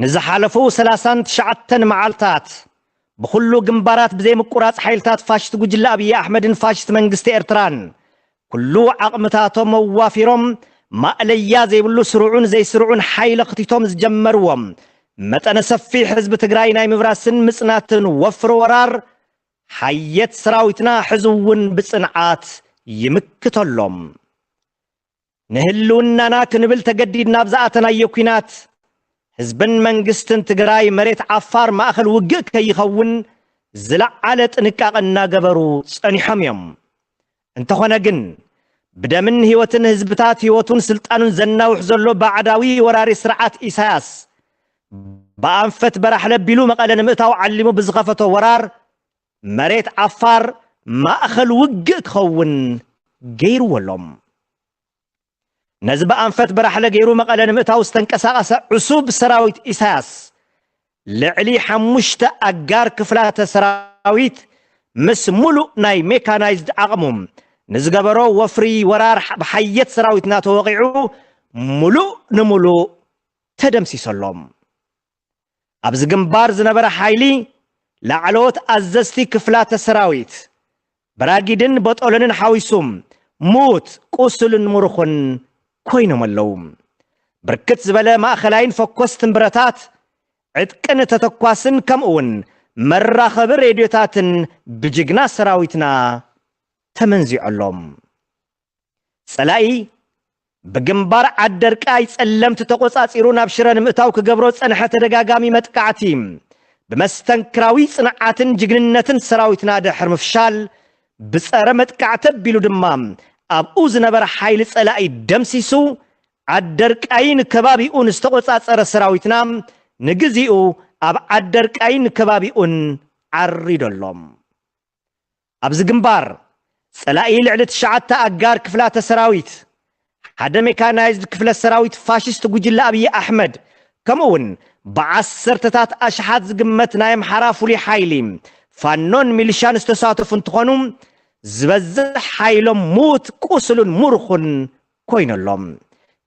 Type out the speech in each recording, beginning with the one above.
ንዝሓለፉ ሰላሳን ትሽዓተን መዓልታት ብኹሉ ግንባራት ብዘይምቁራጽ ሓይልታት ፋሽስት ጉጅለ ኣብይ ኣሕመድን ፋሽስት መንግስቲ ኤርትራን ኩሉ ዓቕምታቶም ኣዋፊሮም ማእለያ ዘይብሉ ስሩዑን ዘይስሩዑን ሓይሊ ኣኽቲቶም ዝጀመርዎም መጠነ ሰፊሕ ህዝቢ ትግራይ ናይ ምብራስን ምጽናትን ወፍሪ ወራር ሓየት ሰራዊትና ሕዚ እውን ብጽንዓት ይምክተሎም። ንህልውናና ክንብል ተገዲድና ኣብ ዝኣተናዮ ኲናት ህዝብን መንግስትን ትግራይ መሬት ዓፋር ማእኸል ውግእ ከይኸውን ዝለዓለ ጥንቃቐ እናገበሩ ጸኒሖም እዮም። እንተኾነ ግን ብደምን ህይወትን ህዝብታት ህይወቱን ስልጣኑን ዘናውሕ ዘሎ ባዕዳዊ ወራሪ ስርዓት ኢሳያስ ብኣንፈት በራሕለ ቢሉ መቐለ ንምእታው ዓሊሙ ብዝኸፈቶ ወራር መሬት ዓፋር ማእኸል ውግእ ክኸውን ገይርዎ ኣሎ። ነዚ ብኣንፈት በራሕለ ገይሩ መቐለ ንምእታው ዝተንቀሳቐሰ ዕሱብ ሰራዊት ኢሳያስ ልዕሊ ሓሙሽተ ኣጋር ክፍላተ ሰራዊት ምስ ሙሉእ ናይ ሜካናይዝድ ዓቕሙ ንዝገበሮ ወፍሪ ወራር ብሓየት ሰራዊትና ተወቒዑ ሙሉእ ንሙሉእ ተደምሲሰሎም። ኣብዚ ግንባር ዝነበረ ሓይሊ ላዕለዎት ኣዘዝቲ ክፍላተ ሰራዊት ብራጊድን በጦሎንን ሓዊሱ ሙት ቁስልን ምሩኹን ኮይኖም ኣለዉ። ብርክት ዝበለ ማእኸላይን ፈኮስትን ብረታት ዕጥቅን ተተኳስን ከምኡውን መራኸቢ ሬድዮታትን ብጅግና ሰራዊትና ተመንዚዖሎም። ጸላኢ ብግንባር ዓደርቃይ ጸለምቲ ተቖጻጺሩ ናብ ሽረ ንምእታው ክገብሮ ጸንሐ ተደጋጋሚ መጥቃዕቲ ብመስተንክራዊ ጽንዓትን ጅግንነትን ሰራዊትና ድሕር ምፍሻል ብጸረ መጥቃዕቲ ኣቢሉ ድማ ኣብኡ ዝነበረ ሓይሊ ጸላኢ ደምሲሱ ዓደርቃይን ከባቢኡን ዝተቖጻጸረ ሰራዊትና ንግዚኡ ኣብ ዓደርቃይን ከባቢኡን ዓሪዶሎም። ኣብዚ ግንባር ጸላኢ ልዕሊ ትሽዓተ ኣጋር ክፍላተ ሰራዊት ሓደ ሜካናይዝድ ክፍለ ሰራዊት ፋሽስት ጉጅለ ኣብይ ኣሕመድ ከምኡ እውን ብዓሰርተታት ኣሽሓት ዝግመት ናይ ኣምሓራ ፍሉይ ሓይሊ ፋኖን ሚሊሻን ዝተሳተፉ እንትኾኑ ዝበዝሕ ሓይሎም ሙት ቁስሉን ሙርኹን ኮይነሎም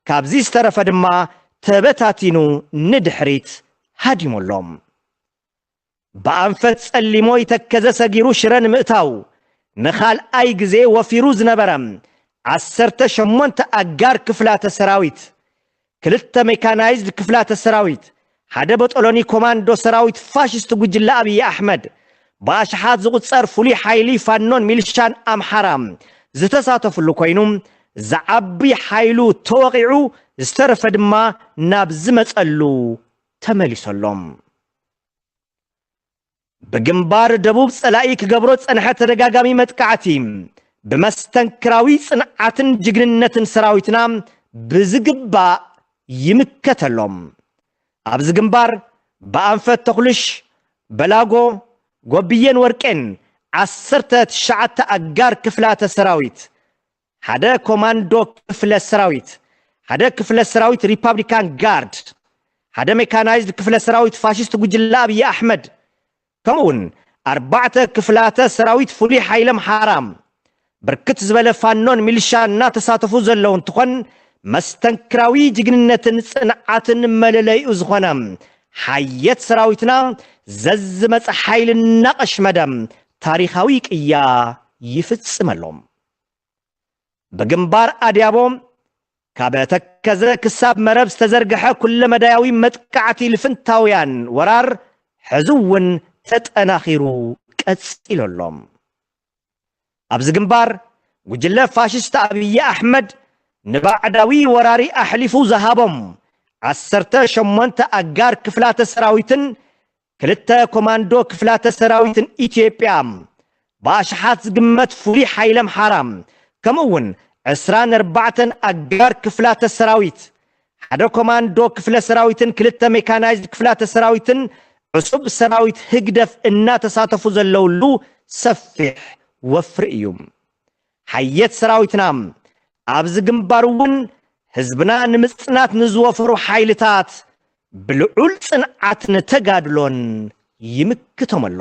ካብዚ ዝተረፈ ድማ ተበታቲኑ ንድሕሪት ሃዲሞሎም። ብኣንፈት ጸሊሞ ይተከዘ ሰጊሩ ሽረ ንምእታው ንኻልኣይ ግዜ ወፊሩ ዝነበረ ዓሰርተ ሸሞንተ ኣጋር ክፍላተ ሰራዊት ክልተ ሜካናይዝድ ክፍላተ ሰራዊት ሓደ በጦሎኒ ኮማንዶ ሰራዊት ፋሽስት ጉጅለ ኣብይ ኣሕመድ ብኣሽሓት ዝቑጸር ፍሉይ ሓይሊ ፋኖን ሚልሻን ኣምሓራ ዝተሳተፍሉ ኮይኑ ዝዓቢ ሓይሉ ተወቒዑ ዝተረፈ ድማ ናብ ዝመጸሉ ተመሊሰሎም። ብግንባር ደቡብ ጸላኢ ክገብሮ ጸንሐ ተደጋጋሚ መጥቃዕቲ ብመስተንክራዊ ጽንዓትን ጅግንነትን ሰራዊትና ብዝግባእ ይምከተሎም። ኣብዚ ግንባር ብኣንፈት ተኹልሽ፣ በላጎ፣ ጎብየን ወርቄን ዓሰርተ ትሽዓተ ኣጋር ክፍላተ ሰራዊት ሓደ ኮማንዶ ክፍለ ሰራዊት ሓደ ክፍለ ሰራዊት ሪፓብሊካን ጋርድ ሓደ ሜካናይዝድ ክፍለ ሰራዊት ፋሽስት ጉጅለ ኣብይ ኣሕመድ ከምኡውን ኣርባዕተ ክፍላተ ሰራዊት ፍሉይ ሓይለ ኣምሓራ ብርክት ዝበለ ፋኖን ሚልሻ እናተሳተፉ ዘለዉ እንትኾን መስተንክራዊ ጅግንነትን ጽንዓትን መለለይኡ ዝኾነ ሓየት ሰራዊትና ዘዝመፀ ሓይሊ እናቐሽመደ ታሪኻዊ ቅያ ይፍጽመሎም። ብግንባር ኣድያቦ ካብ ተከዘ ክሳብ መረብ ዝተዘርግሐ ኩለመዳያዊ መጥቃዕቲ ልፍንታውያን ወራር ሕዚ እውን ተጠናኺሩ ቀጺሉ ኣሎ። ኣብዚ ግንባር ጉጅለ ፋሽስት ኣብይ ኣሕመድ ንባዕዳዊ ወራሪ ኣሕሊፉ ዝሃቦም ዓሰርተ ሸሞንተ ኣጋር ክፍላተ ሰራዊትን ክልተ ኮማንዶ ክፍላተ ሰራዊትን ኢትዮጵያ ብኣሽሓት ዝግመት ፍሉይ ሓይሊ ኣምሓራ ከምኡ እውን ዕስራን ኣርባዕተን ኣጋር ክፍላተ ሰራዊት ሓደ ኮማንዶ ክፍለ ሰራዊትን ክልተ ሜካናይዝድ ክፍላተ ሰራዊትን ዕሱብ ሰራዊት ህግደፍ እናተሳተፉ ዘለውሉ ሰፊሕ ወፍሪ እዩ። ሓየት ሰራዊትና ኣብዚ ግንባር እውን ህዝብና ንምፅናት ንዝወፈሩ ሓይልታት ብልዑል ፅንዓትን ተጋድሎን ይምክቶም ኣሎ።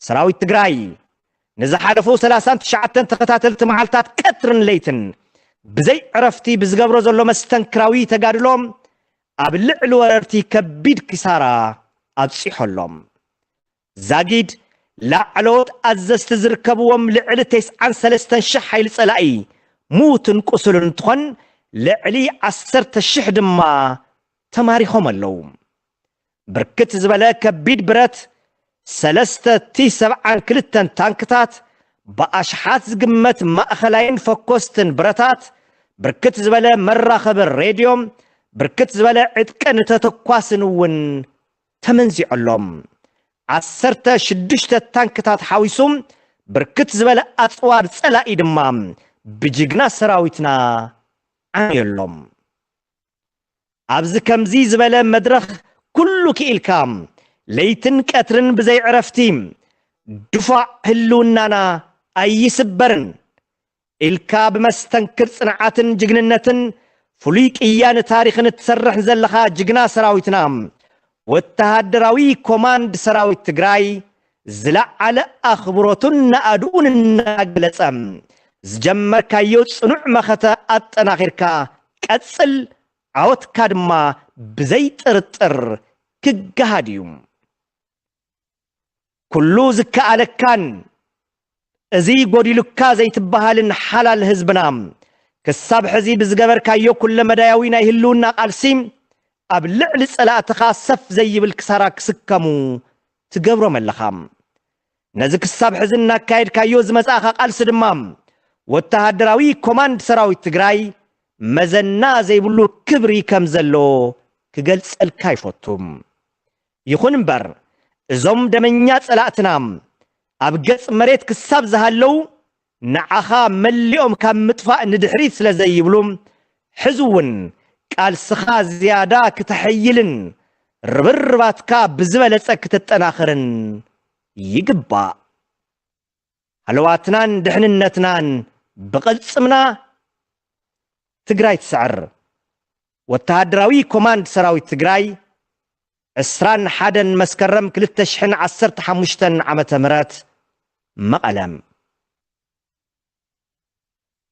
ሰራዊት ትግራይ ንዝሓለፉ ሰላሳን ትሽዓተን ተኸታተልቲ መዓልታት ቀትርን ለይትን ብዘይ ዕረፍቲ ብዝገብሮ ዘሎ መስተንክራዊ ተጋድሎ ኣብ ልዕሊ ወረርቲ ከቢድ ኪሳራ ኣብጺሖሎም። ዛጊድ ላዕለዎት ኣዘዝቲ ዝርከብዎም ልዕሊ ተስዓን ሰለስተን ሽሕ ሓይሊ ጸላኢ ምዉትን ቁሱልን እንትኾን፣ ልዕሊ ዓሰርተ ሽሕ ድማ ተማሪኾም ኣለዉ። ብርክት ዝበለ ከቢድ ብረት፣ ሰለስተ ቲ ሰብዓን ክልተን ታንክታት፣ ብኣሽሓት ዝግመት ማእኸላይን ፈኮስትን ብረታት፣ ብርክት ዝበለ መራኸቢ ሬድዮ፣ ብርክት ዝበለ ዕጥቅን ተተኳስን እውን ተመንዚዖሎም። ዓሰርተ ሽዱሽተ ታንክታት ሓዊሱ ብርክት ዝበለ ኣፅዋር ፀላኢ ድማ ብጅግና ሰራዊትና ዓንዮሎም። ኣብዚ ከምዚ ዝበለ መድረኽ ኩሉ ክኢልካ ለይትን ቀትርን ብዘይ ዕረፍቲ ድፋዕ ህልውናና ኣይስበርን ኢልካ ብመስተንክር ጽንዓትን ጅግንነትን ፍሉይ ቅያ ንታሪኽን እትሰርሕ ዘለኻ ጅግና ሰራዊትና፣ ወተሃደራዊ ኮማንድ ሰራዊት ትግራይ ዝለዓለ ኣኽብሮቱን ናእድኡን እናገለጸ፣ ዝጀመርካዮ ጽኑዕ መኸተ ኣጠናኺርካ ቀጽል፣ ዓወትካ ድማ ብዘይ ጥርጥር ክገሃድ እዩ። ኩሉ ዝከኣለካን እዚ ጎዲሉካ ዘይትበሃልን ሓላል ህዝብና፣ ክሳብ ሕዚ ብዝገበርካዮ ኩለመዳያዊ ናይ ህልውና ቃልሲ፣ ኣብ ልዕሊ ጸላእትኻ ሰፍ ዘይብል ክሳራ ክስከሙ ትገብሮም ኣለኻ። ነዚ ክሳብ ሕዚ እናካየድካዮ ዝመጻእኻ ቃልሲ ድማ፣ ወተሃደራዊ ኮማንድ ሰራዊት ትግራይ መዘና ዘይብሉ ክብሪ ከም ዘለዎ ክገልጸልካ ይፈቱ። ይኹን እምበር፣ እዞም ደመኛ ጸላእትና ኣብ ገጽ መሬት ክሳብ ዝሃለዉ፣ ንዓኻ መሊኦም ካብ ምጥፋእ ንድሕሪት ስለ ዘይብሉ፣ ሕዚ እውን ቃልስኻ ዝያዳ ክተሐይልን ርብርባትካ ብዝበለጸ ክተጠናኽርን ይግባእ። ሃለዋትናን ድሕንነትናን ብቕልጽምና ትግራይ ትስዕር። ወተሃደራዊ ኮማንድ ሰራዊት ትግራይ፣ ዕስራን ሓደን መስከረም ክልተ ሽሕን ዓሰርተ ሓሙሽተን ዓመተ ምህረት፣ መቐለ።